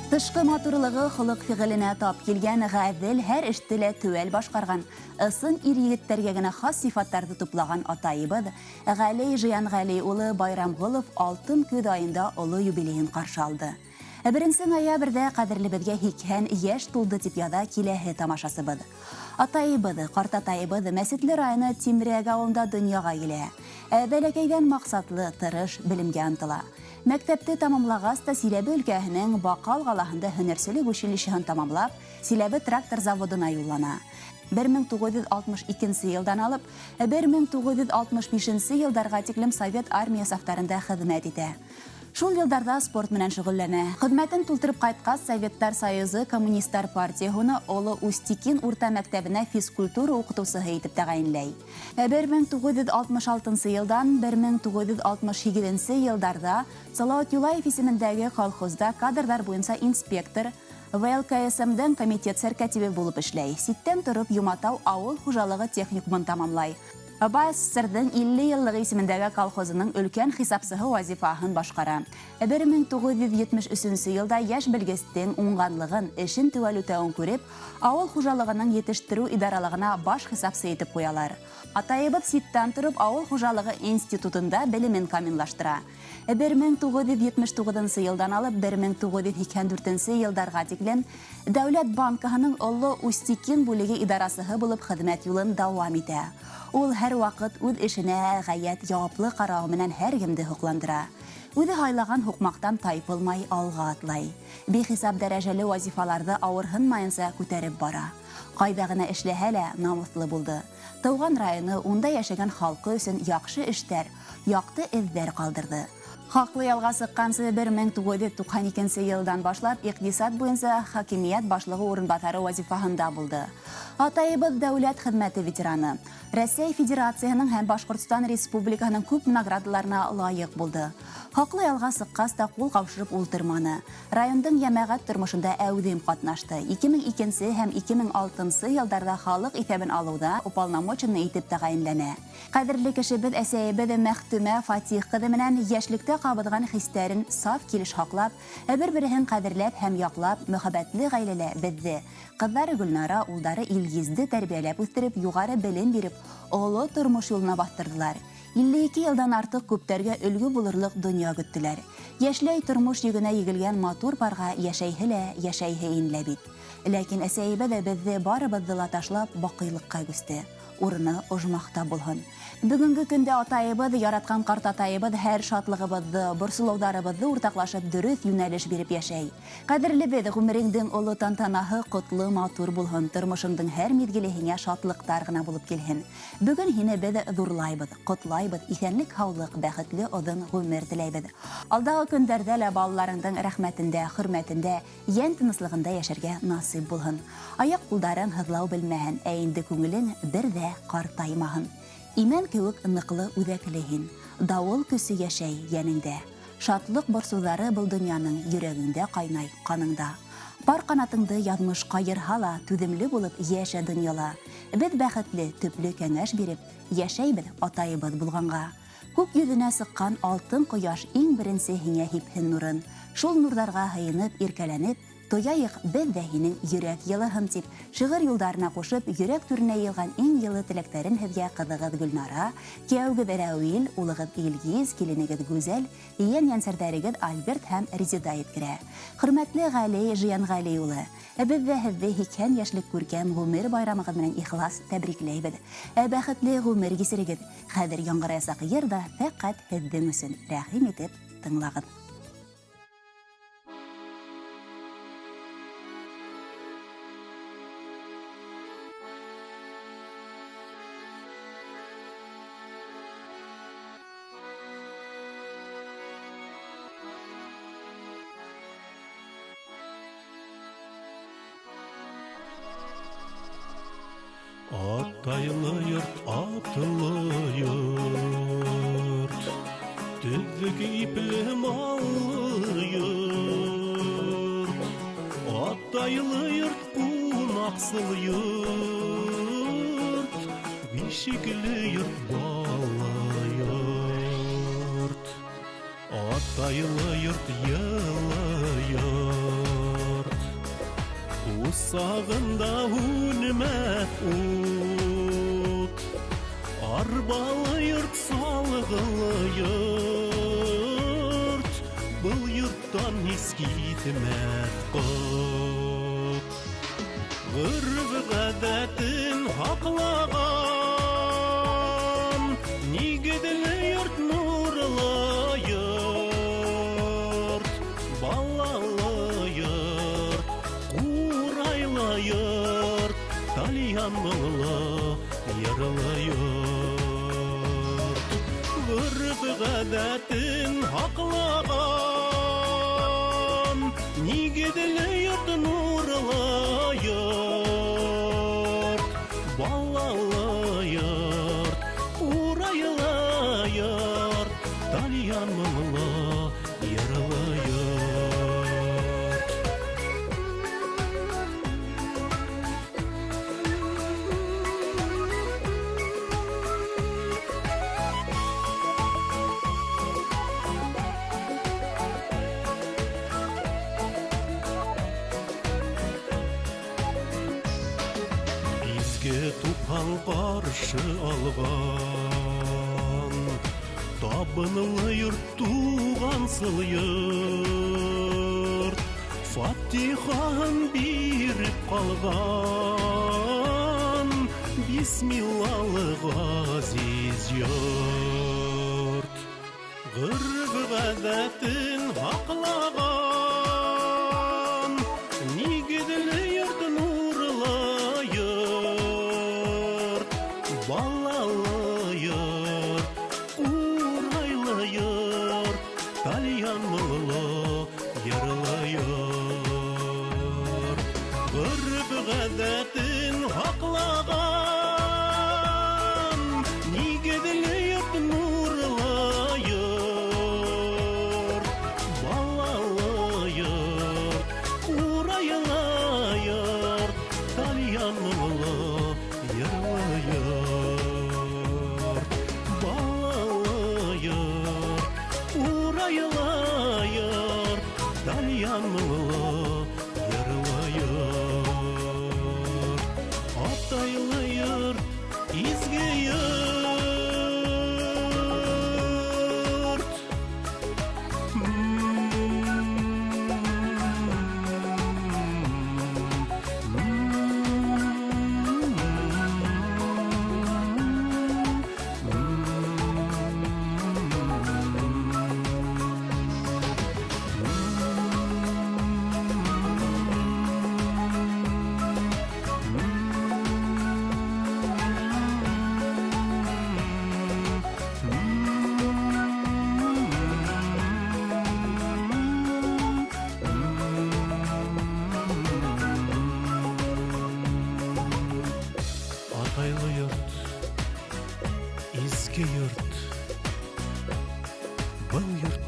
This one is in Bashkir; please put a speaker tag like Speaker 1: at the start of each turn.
Speaker 1: Тышҡы матурлығы холоҡ-фиғеленә тап килгән, ғәҙел, һәр эште лә теүәл башҡарған, ысын ир-егеттәргә генә хас сифаттарҙы туплаган атайыбыҙ Ғәлей Жиянғәли улы Байрамғолов алтын көҙ айында оло юбилейын ҡаршы алды. Беренсе ноябрҙә ҡәҙерлебеҙгә 80 йәш тулды, тип яҙа киләһе тамашасыбыҙ. Атайыбыҙ, ҡартатайыбыҙ Мәсетле районы Тимерәк ауылында донъяға килә. Бәләкәйҙән маҡсатлы, тырыш, белемгә ынтыла. Мәктәпте тамамлағас та Силәбе өлкәһенең Баҡал ҡалаһында һөнәрселек училищеһын тамамлап, Силәбе трактор заводына юллана. 1962 йылдан алып 1965 йылдарға тиклем Совет армия сафтарында хеҙмәт итә. Шул йылдарҙа спорт менән шөғөлләнә. Хеҙмәтен тултырып ҡайтҡас, Советтар Союзы Коммунистар партияһы уны Оло Устикин урта мәктәбенә физкультура уҡытыусыһы итеп тәғәйенләй. 1966 йылдан 1968 йылдарҙа Салауат Юлаев исемендәге колхозда кадрҙар буйынса инспектор, ВЛКСМ-дың комитет сәркәтибе булып эшләй. Ситтән тороп Юматау ауыл хужалығы техникумын тамамлай. БАССР-ҙың 50 йыллығы исемендәге колхозының өлкән хисапсыһы вазифаһын башҡара. 1973 йылда йәш белгестең уңғанлығын, эшен теүәл үтәүен күреп, ауыл хужалығының етештереү идаралығына баш хисапсы итеп ҡуялар. Атайыбыҙ ситтән тороп ауыл хужалығы институтында белемен камиллаштыра. 1979 йылдан алып 1984 йылдарға тиклем Дәүләт банкыһының Оло Устикин бүлеге идарасыһы булып хеҙмәт юлын дауам итә. Ул һәр ваҡыт үҙ эшенә ғәйәт яуаплы ҡарауы менән һәр кемде һоҡландыра. Үҙе һайлаған һуҡмаҡтан тайпылмай алға атлай. Бихисап дәрәжәле вазифаларҙы ауырһынмайынса күтәреп бара. Ҡайҙа ғына эшләһә лә намыҫлы булды. Тыуған районы, унда йәшәгән халҡы өсөн яҡшы эштәр, яҡты эҙҙәр ҡалдырҙы. Хаҡлы ялға сыҡҡансы 1992 йылдан башлап иҡтисад буйынса хакимиәт башлығы урынбаҫары вазифаһында булды. Атайыбыҙ дәүләт хеҙмәте ветераны. Рәсәй Федерацияһының һәм Башҡортостан Республикаһының күп наградаларына лайыҡ булды. Хаҡлы ялға сыҡҡас та ҡул ҡаушырып ултырманы. Райондың йәмәғәт тормошонда әүҙем ҡатнашты. 2002 һәм 2006 йылдарҙа халыҡ иҫәбен алыуҙа уполномоченный итеп тәғәйенләнә. Ҡәҙерле кешебеҙ әсәйебеҙ Мәхтүмә Фатих ҡыҙы менән йәшлектә ҡабыҙған хистәрен саф килеш һаҡлап, бер-береһен ҡәҙерләп һәм яҡлап, мөхәббәтле ғаиләлә беҙҙе, ҡыҙҙары Гөлнара, улдары Илгизде тәрбиәләп үҫтереп, юғары белем биреп, оло тормош юлына баҫтырҙылар. 52 йылдан артыҡ күптәргә өлгө булырлыҡ донъя көттөләр. Йәшләй тормош йөгөнә егелгән матур парға йәшәйһе лә йәшәйһе ине лә бит. Ләкин әсәйебеҙ беҙҙе барыбыҙҙы ла ташлап баҡыйлыҡҡа күсте. Урыны ожмахта булһын. Бөгөнгө көндә атайыбыҙ, яратҡан ҡартатайыбыҙ һәр шатлығыбыҙҙы, борсолоуҙарыбыҙҙы уртаҡлашып дөрөҫ йүнәлеш биреп йәшәй. Ҡәҙерлебеҙ, ғүмереңдең оло тантанаһы ҡотло, матур булһын, тормошоңдоң һәр миҙгеле һиңә шатлыҡтар ғына булып килһен. Бөгөн һине беҙ ҙурлайбыҙ, ҡотлайбыҙ, иҫәнлек-һаулыҡ, бәхетле оҙон ғүмер теләйбеҙ. Алдағы көндәрҙә лә балаларыңдың рәхмәтендә, хөрмәтендә, йән тыныслығында йәшәргә насип булһын. Аяҡ-ҡулдарың һыҙлау белмәһен, ә инде күңелең бер ҙә ҡартаймаһын. Имән кеүек ныҡлы үҙәкле һин. Дауыл көсө йәшәй йәнеңдә. Шатлыҡ борсоуҙары был донъяның йөрәгеңдә ҡайнай, ҡаныңда. Пар ҡанатыңды яҙмыш ҡайырһа ла, түҙемле булып йәшә донъяла. Беҙ бәхетле, төплө кәңәш биреп, йәшәйбеҙ атайыбыҙ булғанға. Күк йөҙөнә сыҡҡан алтын ҡояш иң беренсе һиңә һипһен нурын. Шул нурҙарға һыйынып, иркәләнеп, тояйыҡ беҙ ҙә һинең йөрәк йылыһын, тип шиғыр юлдарына ҡушып, йөрәк түренә йыйылған иң йылы теләктәрен һеҙгә ҡыҙығыҙ Гөлнара, кейәүегеҙ Рәүил, улығыҙ Илгиз, киленегеҙ Гүзәл, ейән-йәнсәрҙәрегеҙ Альберт һәм Резеда еткерә. Хөрмәтле Ғәли Жиянғәли улы, беҙ ҙә һеҙҙе 80 йәшлек күркәм ғүмер байрамығыҙ менән ихлас тәбрикләйбеҙ. Ә бәхетле ғүмер кисерегеҙ. Хәҙер яңғыраясаҡ йыр ҙа фәҡәт һеҙҙең өсөн. Рәхим итеп тыңлағыҙ.
Speaker 2: Атайлы йорт, атлы йорт, төҙөк ипле маллы йорт. Атайлы йорт, ҡунаҡсыл йорт, бишекле йорт, бала йорт. Атайлы йорт, йылы йорт. Усағында һүнмәҫ ут. Арбалы йорт, салғылы йорт, был йорттан һис китмәҫ ҡот. Ғөрөф-ғәҙәтен һаҡлаған, нигеҙле йорт, нурлы йорт, балалы йорт, ҡурайлы йорт, тальян моңло йырлы йорт. Ғөрөф-ғәҙәтен һаҡлаған, нигеҙле йорт, нурлы йорт, балалы йорт, ҡурайлы йорт, тальян моңло йырлы йорт. Изге тупһаң ҡаршы алған, табынлы йорт, туғансыл йорт, фатихаһын биреп ҡалған, бисмиллалы ғәзиз йорт. Ғөрөф-ғәҙәтен һаҡлаған, нигеҙле йорт, нурлы йорт, балалы йорт, ҡурайлы йорт, тальян моңло йырлы йорт. Ғөрөф-ғәҙәтен һаҡлаған, нигеҙле йорт, нурлы йорт, балалы йорт, ҡурайлы йорт, тальян моңло йырлы йорт. Балалы йорт, ҡурайлы йорт, тальян моңло йырлы йорт. Атайлы йорт, изге йорт. Атайлы йорт, изге йорт, был йорт